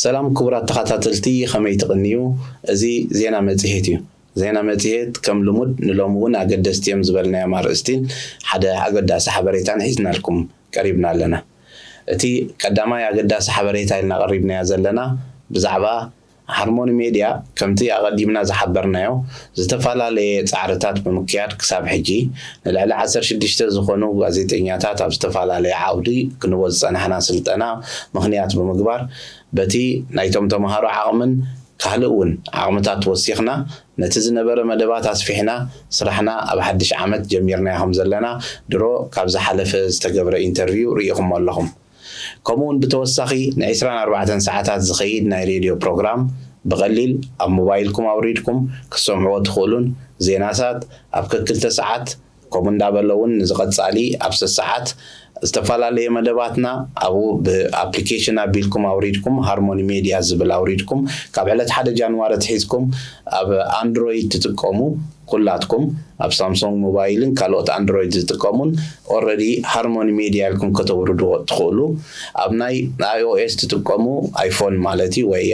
ሰላም ክቡራት ተኸታተልቲ፣ ከመይ ትቕንዩ? እዚ ዜና መጽሔት እዩ። ዜና መጽሔት ከም ልሙድ ንሎሚ እውን ኣገደስቲ እዮም ዝበልናዮም ኣርእስቲን ሓደ ኣገዳሲ ሓበሬታን ሒዝናልኩም ቀሪብና ኣለና። እቲ ቀዳማይ ኣገዳሲ ሓበሬታ ኢልና ቀሪብናዮ ዘለና ብዛዕባ ሃርሞኒ ሜድያ፣ ከምቲ ኣቐዲምና ዝሓበርናዮ፣ ዝተፈላለየ ጻዕርታት ብምክያድ ክሳብ ሕጂ ንልዕሊ ዓሰርተ ሽዱሽተ ዝኾኑ ጋዜጠኛታት ኣብ ዝተፈላለየ ዓውዲ ክንቦ ዝጸናሕና ስልጠና ምኽንያት ብምግባር፣ በቲ ናይቶም ተምሃሮ ዓቕምን ካልእ እውን ዓቕምታት ወሲኽና፣ ነቲ ዝነበረ መደባት ኣስፊሕና ስራሕና ኣብ ሓድሽ ዓመት ጀሚርናዮ ከም ዘለና ድሮ ካብ ዝሓለፈ ዝተገብረ ኢንተርቪው ርኢኹሞ ኣለኹም። ከምኡ እውን ብተወሳኺ ንዒስራን ኣርባዕተን ሰዓታት ዝኸይድ ናይ ሬድዮ ፕሮግራም ብቐሊል ኣብ ሞባይልኩም ኣውሪድኩም ክትሰምዕዎ ትኽእሉን፣ ዜናታት ኣብ ከክልተ ሰዓት ከምኡ እንዳበለ እውን ንዝቐጻሊ ኣብ ሰሰዓት ዝተፈላለየ መደባትና ኣብኡ ብኣፕሊኬሽን ኣቢልኩም ኣውሪድኩም ሃርሞኒ ሜድያ ዝብል ኣውሪድኩም ካብ ዕለት ሓደ ጃንዋሪ ኣትሒዝኩም ኣብ ኣንድሮይድ ትጥቀሙ ኩላትኩም ኣብ ሳምሶንግ ሞባይልን ካልኦት ኣንድሮይድ ዝጥቀሙን ኦረዲ ሃርሞኒ ሜድያ ኢልኩም ከተውርድዎ ትኽእሉ። ኣብ ናይ ኣይኦኤስ ትጥቀሙ ኣይፎን ማለት እዩ ወይ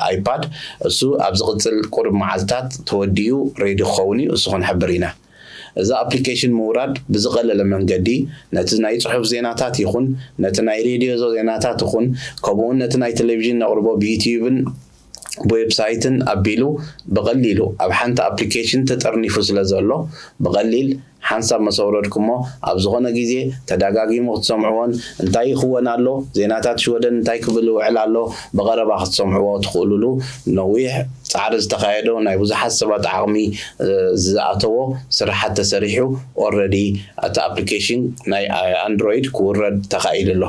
ኣይፓድ እሱ ኣብ ዝቕጽል ቁሩብ መዓልታት ተወዲኡ ሬዲ ክኸውን እዩ። እሱ ክንሕብር ኢና። እዚ ኣፕሊኬሽን ምውራድ ብዝቐለለ መንገዲ ነቲ ናይ ጽሑፍ ዜናታት ይኹን ነቲ ናይ ሬድዮ ዜናታት ይኹን ከምኡውን ነቲ ናይ ቴሌቪዥን ነቕርቦ ብዩትዩብን ብዌብሳይትን ኣቢሉ ብቐሊሉ ኣብ ሓንቲ ኣፕሊኬሽን ተጠርኒፉ ስለ ዘሎ ብቐሊል ሓንሳብ መሰውረድኩሞ ኣብ ዝኾነ ግዜ ተደጋጊሙ ክትሰምዕዎን እንታይ ይኽወን ኣሎ ዜናታት ሽወደን እንታይ ክብል ይውዕል ኣሎ ብቐረባ ክትሰምዕዎ ትኽእሉሉ ነዊሕ ጻዕሪ ዝተኻየዶ ናይ ብዙሓት ሰባት ዓቕሚ ዝኣተዎ ስራሓት ተሰሪሑ ኦረዲ እቲ ኣፕሊኬሽን ናይ ኣንድሮይድ ክውረድ ተኻኢሉ ኣሎ።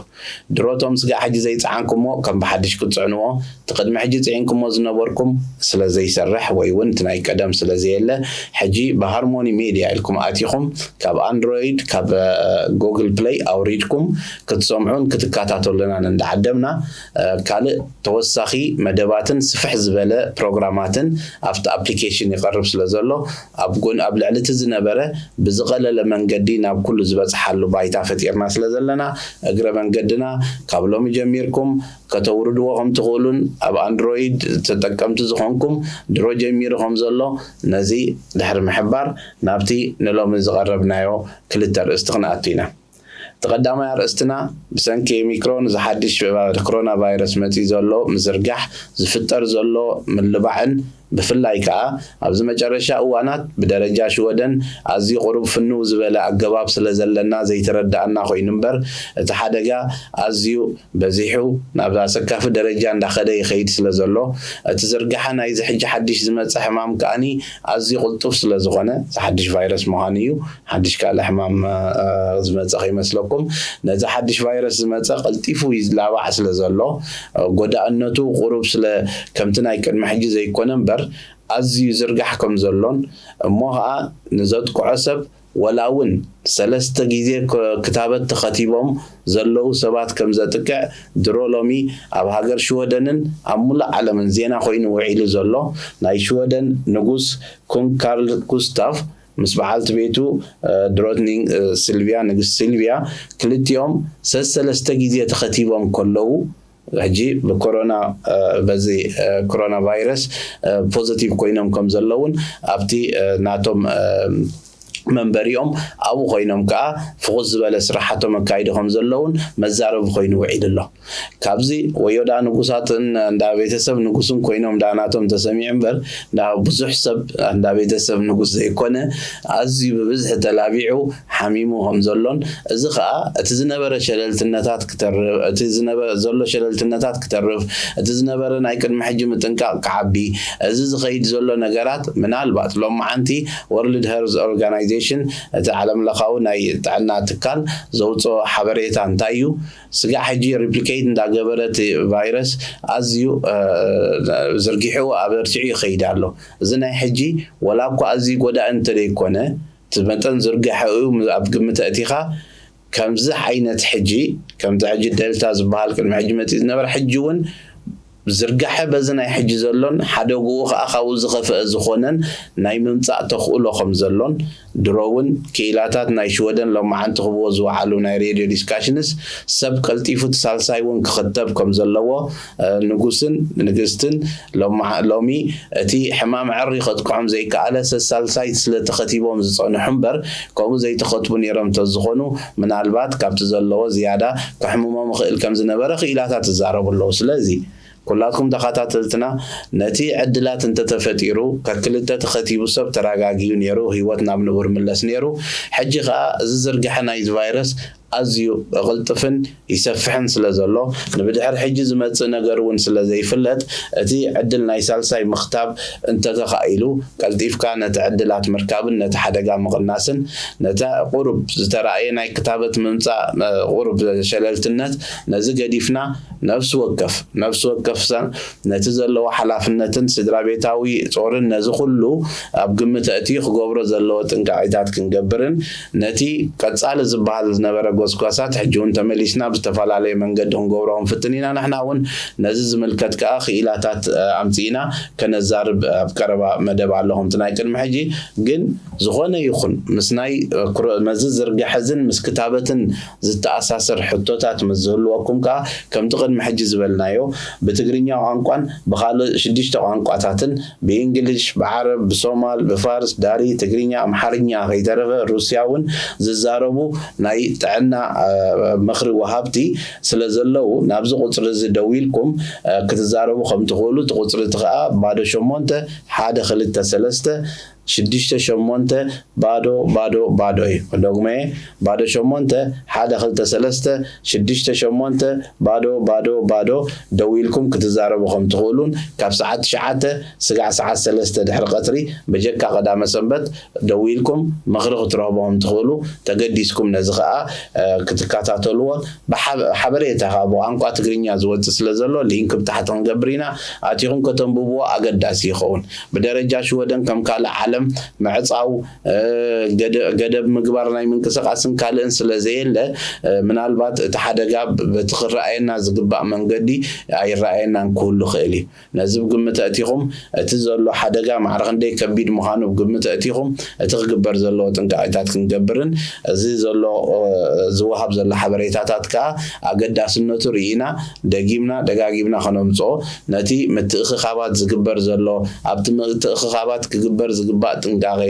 ድሮ እቶም ስጋዕ ሕጂ ዘይጸዓንኩሞ ከም ብሓድሽ ክትጽዕንዎ እቲ ቅድሚ ሕጂ ጽዒንኩሞ ዝነበርኩም ስለ ዘይሰርሕ ወይ እውን እቲ ናይ ቀደም ስለ ዘየለ ሕጂ ብሃርሞኒ ሜድያ ኢልኩም ኣቲኹም ካብ ኣንድሮይድ ካብ ጉግል ፕለይ ኣውሪድኩም ክትሰምዑን ክትከታተሉናን እንዳዓደምና ካልእ ተወሳኺ መደባትን ስፍሕ ዝበለ ፕሮግራማትን ኣብቲ ኣፕሊኬሽን ይቐርብ ስለ ዘሎ ኣብ ጎን ኣብ ልዕሊ እቲ ዝነበረ ብዝቐለለ መንገዲ ናብ ኩሉ ዝበጽሓሉ ባይታ ፈጢርና ስለ ዘለና እግረ መንገድና ካብ ሎሚ ጀሚርኩም ከተውርድዎ ከም ትኽእሉን ኣብ ኣንድሮይድ ተጠቀምቲ ዝኾንኩም ድሮ ጀሚሩ ከም ዘሎ ነዚ ድሕሪ ምሕባር ናብቲ ንሎሚ ዝቐረብናዮ ክልተ ኣርእስቲ ክንኣቱ ኢና። እቲ ቀዳማይ ኣርእስትና ብሰንኪ ኦሚክሮን እዚ ሓድሽ ኮሮና ቫይረስ መፂኡ ዘሎ ምዝርጋሕ ዝፍጠር ዘሎ ምልባዕን ብፍላይ ከዓ ኣብዚ መጨረሻ እዋናት ብደረጃ ሽወደን ኣዝዩ ቁሩብ ፍንው ዝበለ ኣገባብ ስለ ዘለና ዘይተረዳኣና ኮይኑ እምበር እቲ ሓደጋ ኣዝዩ በዚሑ ናብ ኣሰካፊ ደረጃ እንዳኸደ ይኸይድ ስለ ዘሎ እቲ ዝርጋሐ ናይዚ ሕጂ ሓድሽ ዝመፀ ሕማም ከኣኒ ኣዝዩ ቅልጡፍ ስለ ዝኾነ እዚ ሓድሽ ቫይረስ ምዃኑ እዩ። ሓድሽ ካልእ ሕማም ዝመፀ ከይመስለኩም። ነዚ ሓድሽ ቫይረስ ዝመፀ ቀልጢፉ ይላባዕ ስለ ዘሎ ጎዳእነቱ ቁሩብ ስለ ከምቲ ናይ ቅድሚ ሕጂ ዘይኮነ እምበር ኣዝዩ ዝርጋሕ ከም ዘሎን እሞ ኸዓ ንዘጥቅዖ ሰብ ወላ እውን ሰለስተ ግዜ ክታበት ተኸቲቦም ዘለዉ ሰባት ከም ዘጥቅዕ ድሮ ሎሚ ኣብ ሃገር ሽወደንን ኣብ ሙሉእ ዓለምን ዜና ኮይኑ ውዒሉ ዘሎ ናይ ሽወደን ንጉስ ኩንግ ካርል ጉስታፍ ምስ በዓልቲ ቤቱ ድሮትኒንግ ሲልቪያ ንግስቲ ሲልቪያ ክልቲኦም ሰሰለስተ ግዜ ተኸቲቦም ከለዉ ሕጂ ብኮሮና በዚ ኮሮና ቫይረስ ፖዘቲቭ ኮይኖም ከም ዘለውን ኣብቲ ናቶም መንበሪኦም ኣብኡ ኮይኖም ከዓ ፍኹስ ዝበለ ስራሓቶም ኣካይዱ ከም ዘለውን መዛረቢ ኮይኑ ውዒሉ ኣሎ። ካብዚ ወዮ ደኣ ንጉሳትን እንዳ ቤተሰብ ንጉስን ኮይኖም ደኣ ናቶም ተሰሚዑ እምበር ደኣ ብዙሕ ሰብ እንዳ ቤተሰብ ንጉስ ዘይኮነ ኣዝዩ ብብዝሒ ተላቢዑ ሓሚሙ ከም ዘሎን እዚ ከዓ እቲ ዝነበረ ሸለልትነታት ክተርፍ እቲ ዝነበረ ዘሎ ሸለልትነታት ክተርፍ እቲ ዝነበረ ናይ ቅድሚ ሕጂ ምጥንቃቕ ክዓቢ እዚ ዝኸይድ ዘሎ ነገራት ምናልባት ሎማዓንቲ ወርልድ ሄልዝ ኦርጋናይዜሽን እቲ ዓለም ለኻዊ ናይ ጥዕና ትካል ዘውፅኦ ሓበሬታ እንታይ እዩ ስጋዕ ሕጂ ሪፕሊኬት እንዳገበረ እቲ ቫይረስ ኣዝዩ ዝርጊሑ ኣበርቲዑ ይኸይድ ኣሎ እዚ ናይ ሕጂ ወላ እኳ ኣዝዩ ጎዳኢ እንተደይኮነ እቲ መጠን ዝርግሐኡ ኣብ ግምት ኣእቲኻ ከምዚ ዓይነት ሕጂ ከምዚ ሕጂ ደልታ ዝበሃል ቅድሚ ሕጂ መፂኡ ዝነበረ ሕጂ እውን ዝርጋሐ በዚ ናይ ሕጂ ዘሎን ሓደግኡ ከኣ ካብኡ ዝኸፍአ ዝኾነን ናይ ምምጻእ ተኽእሎ ከም ዘሎን፣ ድሮ እውን ክኢላታት ናይ ሽወደን ሎማዓንቲ ክብዎ ዝወዓሉ ናይ ሬድዮ ዲስካሽንስ ሰብ ቀልጢፉ እቲ ሳልሳይ እውን ክኽተብ ከም ዘለዎ፣ ንጉስን ንግስትን ሎሚ እቲ ሕማም ዕሪ ከጥቅዖም ዘይከኣለ ሰሳልሳይ ስለተኸቲቦም ዝጸንሑ እምበር፣ ከምኡ ዘይተኸትቡ ነይሮም እንተዝኾኑ፣ ምናልባት ካብቲ ዘለዎ ዝያዳ ከሕምሞም ይኽእል ከም ዝነበረ ክኢላታት ይዛረቡ ኣለዉ። ስለዚ ኩላትኩም ተኸታተልትና፣ ነቲ ዕድላት እንተተፈጢሩ፣ ከክልተ ተኸቲቡ ሰብ ተረጋጊኡ ነይሩ፣ ህይወት ናብ ንቡር ምለስ ነይሩ። ሕጂ ኸኣ እዚ ዝርግሐ ናይዚ ቫይረስ ኣዝዩ ይቕልጥፍን ይሰፍሕን ስለ ዘሎ፣ ንብድሕር ሕጂ ዝመጽእ ነገር እውን ስለ ዘይፍለጥ፣ እቲ ዕድል ናይ ሳልሳይ ምኽታብ እንተተኻኢሉ፣ ቀልጢፍካ ነቲ ዕድላት ምርካብን ነቲ ሓደጋ ምቕናስን፣ ነቲ ቁሩብ ዝተራእየ ናይ ክታበት ምምጻእ ቁሩብ ሸለልትነት፣ ነዚ ገዲፍና፣ ነፍሲ ወከፍ ነፍሲ ወከፍ ሰብ ነቲ ዘለዎ ሓላፍነትን ስድራ ቤታዊ ጾርን ነዚ ኩሉ ኣብ ግምት ኣእትዩ ክገብሮ ዘለዎ ጥንቃቄታት ክንገብርን ነቲ ቀጻሊ ዝበሃል ዝነበረ ጎስጓሳት ሕጂ እውን ተመሊስና ብዝተፈላለየ መንገዲ ክንገብሮ ክንፍትን ኢና። ንሕና እውን ነዚ ዝምልከት ከኣ ክኢላታት ኣምጺእና ከነዛርብ ኣብ ቀረባ መደብ ኣሎ ከምቲ ናይ ቅድሚ ሕጂ። ግን ዝኾነ ይኹን ምስ ናይ መዚ ዝርግሐዝን ምስ ክታበትን ዝተኣሳሰር ሕቶታት ምስ ዝህልወኩም ከኣ ከምቲ ቅድሚ ሕጂ ዝበልናዮ ብትግርኛ ቋንቋን ብኻልእ ሽዱሽተ ቋንቋታትን ብእንግሊሽ፣ ብዓረብ፣ ብሶማል፣ ብፋርስ፣ ዳሪ፣ ትግርኛ፣ ኣምሓርኛ ከይተረፈ ሩስያ እውን ዝዛረቡ ናይ ጥዕና ምኽሪ ወሃብቲ ስለ ዘለዉ ናብዚ ቁፅሪ እዚ ደዊልኩም ክትዛረቡ ከም ትኽእሉ እቲ ቁፅሪ እቲ ከዓ ባዶ ሸሞንተ ሓደ ክልተ ሰለስተ ሽዱሽተ ሸሞንተ ባዶ ባዶ ባዶ እዩ። ክደግሞ እየ፣ ባዶ ሸሞንተ ሓደ ክልተ ሰለስተ ሽዱሽተ ሸሞንተ ባዶ ባዶ ባዶ ደዊልኩም ክትዛረቡ ከም ትኽእሉን ካብ ሰዓት ትሽዓተ ስጋዕ ሰዓት ሰለስተ ድሕሪ ቀትሪ በጀካ ቀዳመ ሰንበት ደዊልኩም ምኽሪ ክትረኽቡ ከም ትኽእሉ ተገዲስኩም ነዚ ኸኣ ክትከታተልዎ ሓበሬታ ካብ ቋንቋ ትግርኛ ዝወፅእ ስለ ዘሎ ሊንክ ብታሕቲ ክንገብር ኢና። ኣቲኹም ከተንብብዎ ኣገዳሲ ይኸውን። ብደረጃ ሽወደን ከም ካልእ ዓለም ምዕፃው ገደብ ምግባር ናይ ምንቅስቃስን ካልእን ስለ ዘየለ ምናልባት እቲ ሓደጋ በቲ ክረኣየና ዝግባእ መንገዲ ኣይረኣየናን ክህሉ ይኽእል እዩ። ነዚ ብግምት ኣእቲኹም እቲ ዘሎ ሓደጋ ማዕረ ክንደይ ከቢድ ምዃኑ ብግምት ኣእቲኹም እቲ ክግበር ዘለዎ ጥንቃቄታት ክንገብርን እዚ ዘሎ ዝወሃብ ዘሎ ሓበሬታታት ከዓ ኣገዳስነቱ ርኢና ደጊምና ደጋጊምና ከነምፅኦ ነቲ ምትእኽኻባት ዝግበር ዘሎ ኣብቲ ምትእኽኻባት ክግበር ዝግባእ ጥንቃቄ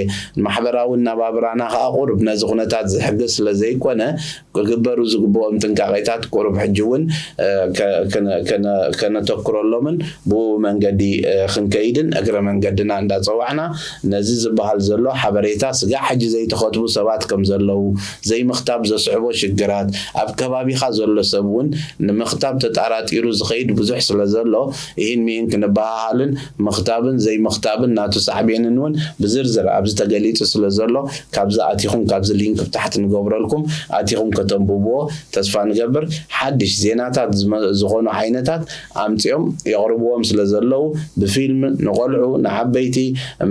ማሕበራዊ ኣነባብራና ከዓ ቁሩብ ነዚ ኩነታት ዝሕግዝ ስለ ዘይኮነ ክግበሩ ዝግብኦም ጥንቃቄታት ቁሩብ ሕጂ እውን ከነተኩረሎምን ብኡ መንገዲ ክንከይድን እግረ መንገድና እንዳፀዋዕና ነዚ ዝበሃል ዘሎ ሓበሬታ ስጋዕ ሕጂ ዘይተኸትቡ ሰባት ከም ዘለዉ ዘይምኽታብ ዘስዕቦ ሽግራት ኣብ ከባቢኻ ዘሎ ሰብ እውን ንምኽታብ ተጣራጢሩ ዝኸይድ ብዙሕ ስለ ዘሎ ይህን ሚእን ክንበሃሃልን ምኽታብን ዘይምኽታብን ናቱ ሳዕቤንን እውን ብዝርዝር ኣብዚ ተገሊፁ ስለ ዘሎ ካብዚ ኣቲኹም ካብዚ ሊንክ ብታሕቲ ንገብረልኩም ኣቲኹም ከተንብብዎ ተስፋ ንገብር። ሓድሽ ዜናታት ዝኾኑ ዓይነታት ኣምፂኦም የቕርብዎም ስለ ዘለዉ ብፊልም ንቆልዑ ንዓበይቲ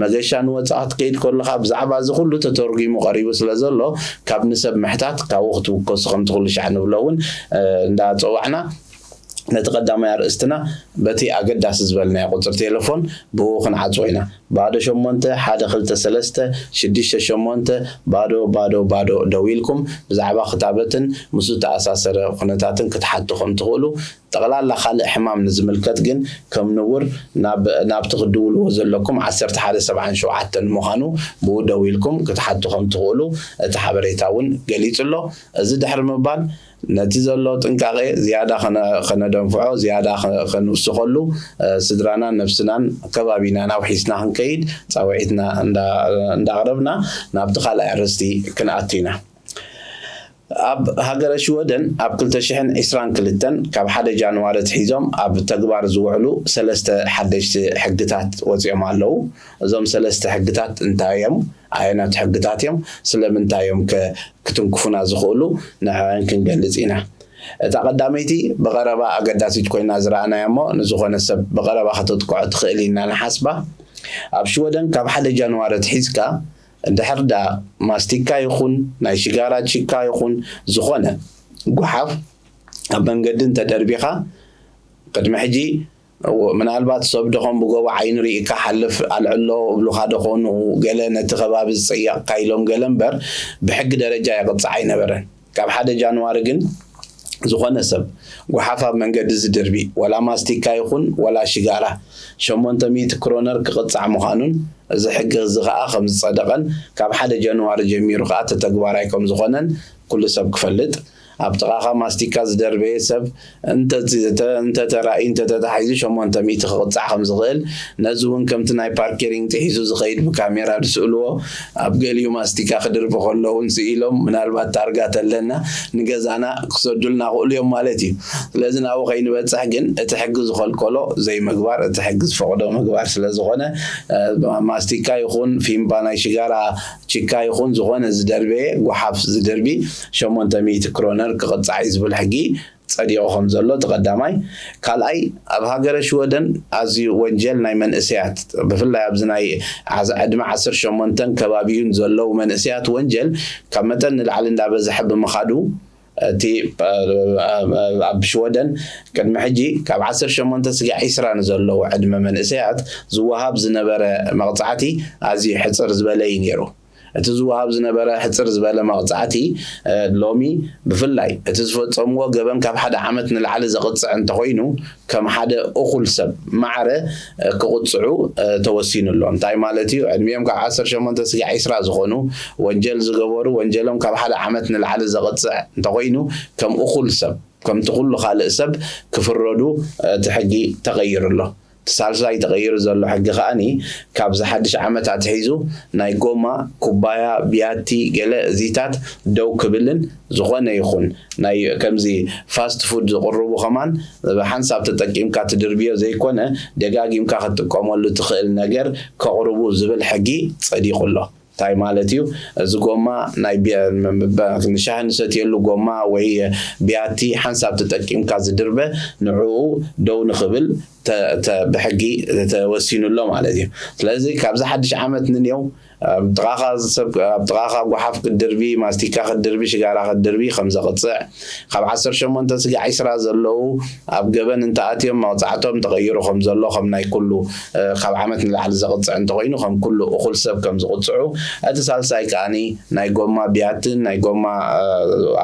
መገሻ ንወፃኢ ክትከይድ ከለኻ ብዛዕባ እዚ ኩሉ ተተርጒሙ ቀሪቡ ስለ ዘሎ ካብ ንሰብ ምሕታት ካብኡ ክትውከሱ ከም ትኽእሉ ሻዕ ንብሎ እውን እንዳፀዋዕና ነቲ ቀዳማይ ኣርእስትና በቲ ኣገዳሲ ዝበልናዮ ቁፅሪ ቴሌፎን ብኡ ክንዓፅዎ ኢና። ባዶ ሸሞንተ ሓደ ክልተ ሰለስተ ሽዱሽተ ሸሞንተ ባዶ ባዶ ባዶ ደዊልኩም ብዛዕባ ክታበትን ምስ ዝተኣሳሰረ ኩነታትን ክትሓቱ ከም ትኽእሉ ጠቕላላ ካልእ ሕማም ንዝምልከት ግን ከም ንቡር ናብቲ ክድውልዎ ዘለኩም ዓሰርተ ሓደ ሰብዓን ሸውዓተን ምዃኑ ብኡ ደዊልኩም ክትሓቱ ከም ትኽእሉ እቲ ሓበሬታ እውን ገሊጹ ኣሎ። እዚ ድሕሪ ምባል ነቲ ዘሎ ጥንቃቄ ዝያዳ ከነደንፍዖ ዝያዳ ከንውስኸሉ ስድራናን ነብስናን ከባቢናን ኣውሒስና ክንከይድ ፃውዒትና እንዳቕረብና ናብቲ ካልኣይ ኣርእስቲ ክንኣቱ ኢና። ኣብ ሃገረ ሽወደን ኣብ ክልተ ሽሕን ዕስራን ክልተን ካብ ሓደ ጃንዋሪ ኣትሒዞም ኣብ ተግባር ዝውዕሉ ሰለስተ ሓደሽቲ ሕግታት ወፂኦም ኣለዉ። እዞም ሰለስተ ሕግታት እንታይ እዮም? ኣየኖት ሕግታት እዮም? ስለምንታይ እዮም ከ ክትንክፉና ዝኽእሉ? ንዕን ክንገልጽ ኢና። እታ ቀዳመይቲ ብቐረባ ኣገዳሲት ኮይና ዝረኣናያ እሞ ንዝኾነ ሰብ ብቐረባ ከተጥቅዖ ትኽእል ኢልና ንሓስባ። ኣብ ሽወደን ካብ ሓደ ጃንዋሪ ኣትሒዝካ እንድሕር ዳ ማስቲካ ይኹን ናይ ሽጋራ ቺካ ይኹን ዝኾነ ጓሓፍ ኣብ መንገዲ እንተደርቢኻ ቅድሚ ሕጂ ምናልባት ሰብ ደኾን ብጎቦ ዓይኒ ርኢካ ሓልፍ ኣልዕሎ እብሉኻ ደኾኑ፣ ገለ ነቲ ከባቢ ዝጸየቕካ ኢሎም ገለ እምበር፣ ብሕጊ ደረጃ ይቕጻዕ ኣይነበረን። ካብ ሓደ ጃንዋሪ ግን ዝኾነ ሰብ ጓሓፍ ኣብ መንገዲ ዝድርቢ፣ ወላ ማስቲካ ይኹን ወላ ሽጋራ፣ ሸሞንተ ሚእቲ ክሮነር ክቕጻዕ ምዃኑን፣ እዚ ሕጊ እዚ ኸኣ ከም ዝጸደቐን፣ ካብ ሓደ ጃንዋሪ ጀሚሩ ኸኣ ተተግባራይ ከም ዝኾነን ኩሉ ሰብ ክፈልጥ። ኣብ ጥቓኻ ማስቲካ ዝደርበየ ሰብ እንተ-፣ እንተ-፣ እንተተራእዩ፣ እንተተታሒዙ ሸሞንተ ሚእቲ ክቕጻዕ ከም ዝኽእል፣ ነዚ እውን ከምቲ ናይ ፓርኬሪንግ ጥሒሱ ዝኸይድ ብካሜራ ዝስእልዎ፣ ኣብ ገሊኡ ማስቲካ ክድርቢ ከለዉ እውን ስኢሎም፣ ምናልባት ታርጋ ተለና ንገዛና ክሰዱልና ክእሉ እዮም ማለት እዩ። ስለዚ ናብኡ ከይንበጽሕ ግን እቲ ሕጊ ዝኸልከሎ ዘይምግባር፣ እቲ ሕጊ ዝፈቕዶ ምግባር ስለ ዝኾነ፣ እ፣ ማስቲካ ይኹን ፊምባ ናይ ሽጋራ ቺካ ይኹን ዝኾነ ዝደርበየ ጓሓፍ ዝድርቢ ሸሞንተ ሚእቲ ክሮነር ክቕጻዕ እዩ ዝብል ሕጊ ጸዲቑ ከም ዘሎ እቲ ቀዳማይ። ካልኣይ፣ ኣብ ሃገረ ሽወደን ኣዝዩ ወንጀል ናይ መንእሰያት፣ ብፍላይ ኣብዚ ናይ ዓዝ-፣ ዕድመ ዓሰርተ ሸሞንተን ከባቢኡን ዘለዉ መንእሰያት ወንጀል ካብ መጠን ንላዕሊ እንዳበዝሐ ብምኻዱ፣ እቲ፣ እ፣ ኣብ ሽወደን ቅድሚ ሕጂ ካብ ዓሰርተ ሸሞንተ ስጋዕ ዒስራ ንዘለዉ ዕድመ መንእሰያት ዝወሃብ ዝነበረ መቕጻዕቲ ኣዝዩ ሕጽር ዝበለ እዩ ነይሩ። እቲ ዝወሃብ ዝነበረ ሕጽር ዝበለ መቕጻዕቲ፣ እ፣ ሎሚ ብፍላይ እቲ ዝፈጸምዎ ገበን ካብ ሓደ ዓመት ንላዕሊ ዘቕጽዕ እንተኾይኑ፣ ከም ሓደ እኹል ሰብ ማዕረ፣ እ፣ ክቕጽዑ፣ እ፣ ተወሲኑ ኣሎ። እንታይ ማለት እዩ? ዕድሚኦም ካብ ዓሰርተ ሸሞንተ ስጋዕ ዒስራ ዝኾኑ፣ ወንጀል ዝገበሩ፣ ወንጀሎም ካብ ሓደ ዓመት ንላዕሊ ዘቕጽዕ እንተኾይኑ፣ ከም እኹል ሰብ፣ ከምቲ ኩሉ ካልእ ሰብ ክፍረዱ፣ እ፣ እቲ ሕጊ ተቐይሩ ኣሎ። እቲ ሳልሳይ ተቐይሩ ዘሎ ሕጊ ከኣኒ፣ ካብዚ ሓድሽ ዓመት ኣትሒዙ ናይ ጎማ፣ ኩባያ፣ ቢያቲ፣ ገለ እዚታት ደው ክብልን፣ ዝኾነ ይኹን ናይ ከምዚ ፋስት ፉድ ዝቕርቡ ከማን ሓንሳብ ተጠቂምካ ትድርብዮ ዘይኮነ፣ ደጋጊምካ ክትጥቀመሉ ትኽእል ነገር ከቕርቡ ዝብል ሕጊ ጸዲቑ ኣሎ። እንታይ ማለት እዩ? እዚ ጎማ ናይ ቢ-፣ ም-፣ ም-፣ ብ-፣ ንሻሂ ንሰትየሉ ጎማ ወይ ቢያቲ ሓንሳብ ተጠቂምካ ዝድርበ፣ ንዕኡ ደው ንኽብል ተ-፣ ተ-፣ ብሕጊ ተወሲኑ ኣሎ ማለት እዩ። ስለዚ ካብዚ ሓድሽ ዓመት ንኔው፣ ኣብ ጥቓኻ ሰብ፣ ኣብ ጥቓኻ ጓሓፍ ክትድርቢ፣ ማስቲካ ክትድርቢ፣ ሽጋራ ክትድርቢ ከም ዘቕጽዕ፣ ካብ ዓሰርተ ሸሞንተ ስጋዕ ዒስራ ዘለዉ ኣብ ገበን እንተኣትዮም መቕጻዕቶም ተቐይሩ ከም ዘሎ፣ ከም ናይ ኩሉ፣ እ፣ ካብ ዓመት ንላዕሊ ዘቕጽዕ እንተኾይኑ፣ ከም ኩሉ እኹል ሰብ ከም ዝቕጽዑ፣ እቲ ሳልሳይ ከኣኒ ናይ ጎማ ቢያትን ናይ ጎማ፣ እ፣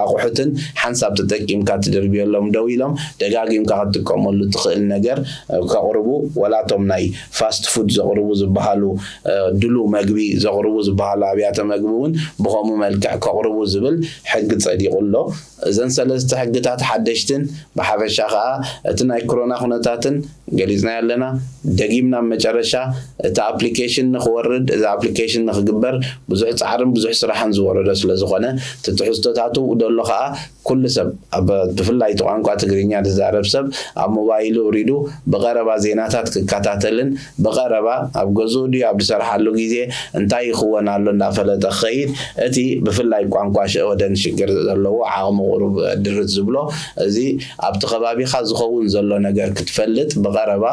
ኣቑሑትን ሓንሳብ ተጠቂምካ ትድርብየሎም ደው ኢሎም፣ ደጋጊምካ ክትጥቀመሉ ትኽእል ነገር፣ እ፣ ከቕርቡ፣ ወላቶም ናይ ፋስት ፉድ ዘቕርቡ ዝበሃሉ፣ እ፣ ድሉ መግቢ ዘቕርቡ ዝበሃሉ ኣብያተ መግቢ እውን ብኸምኡ መልክዕ ከቕርቡ ዝብል ሕጊ ጸዲቑ ኣሎ። እዘን ሰለስተ ሕግታት ሓደሽትን ብሓፈሻ ከኣ እቲ ናይ ኮሮና ኩነታትን ገሊጽናዮ ኣለና። ደጊምና ኣብ መጨረሻ እቲ ኣፕሊኬሽን ንኽወርድ፣ እዚ ኣፕሊኬሽን ንኽግበር ብዙሕ ጻዕርን ብዙሕ ስራሕን ዝወረዶ ስለ ዝኾነ፣ እቲ ትሕዝቶታቱ ደሎ ከኣ ኩሉ ሰብ፣ ኣብ፣ ብፍላይ እቲ ቋንቋ ትግርኛ ዝዛረብ ሰብ ኣብ ሞባይሉ ኣውሪዱ ብቐረባ ዜናታት ክከታተልን ብቐረባ ኣብ ገዝኡ ድዩ ኣብ ዝሰርሓሉ ግዜ እንታይ ይኽወን ኣሎ እንዳፈለጠ ክኸይድ፣ እቲ ብፍላይ ቋንቋ ሸወደን ሽግር ዘለዎ ዓቕሚ ቁሩብ ድርት ዝብሎ፣ እዚ ኣብቲ ከባቢኻ ዝኸውን ዘሎ ነገር ክትፈልጥ ብቐረባ፣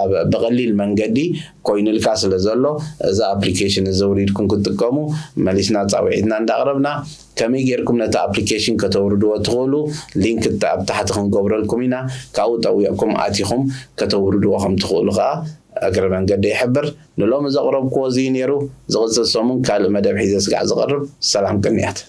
ኣብ፣ ብቐሊል መንገዲ ኮይኑልካ ስለ ዘሎ፣ እዚ ኣፕሊኬሽን እዚ ኣውሪድኩም ክትጥቀሙ መሊስና ጻውዒትና እንዳቕረብና፣ ከመይ ጌርኩም ነቲ ኣፕሊኬሽን ከተውርድዎ ትኽእሉ፣ ሊንክ ት-፣ ኣብ ታሕቲ ክንገብረልኩም ኢና። ካብኡ ጠዊቕኩም ኣቲኹም ከተውርድዎ ከም ትኽእሉ ከኣ እግረ መንገዲ ይሕብር። ንሎሚ ዘቕረብክዎ እዚ እዩ ነይሩ። ዝቕጽል ሰሙን ካልእ መደብ ሒዘ ስጋዕ ዝቐርብ። ሰላም ቅንያት።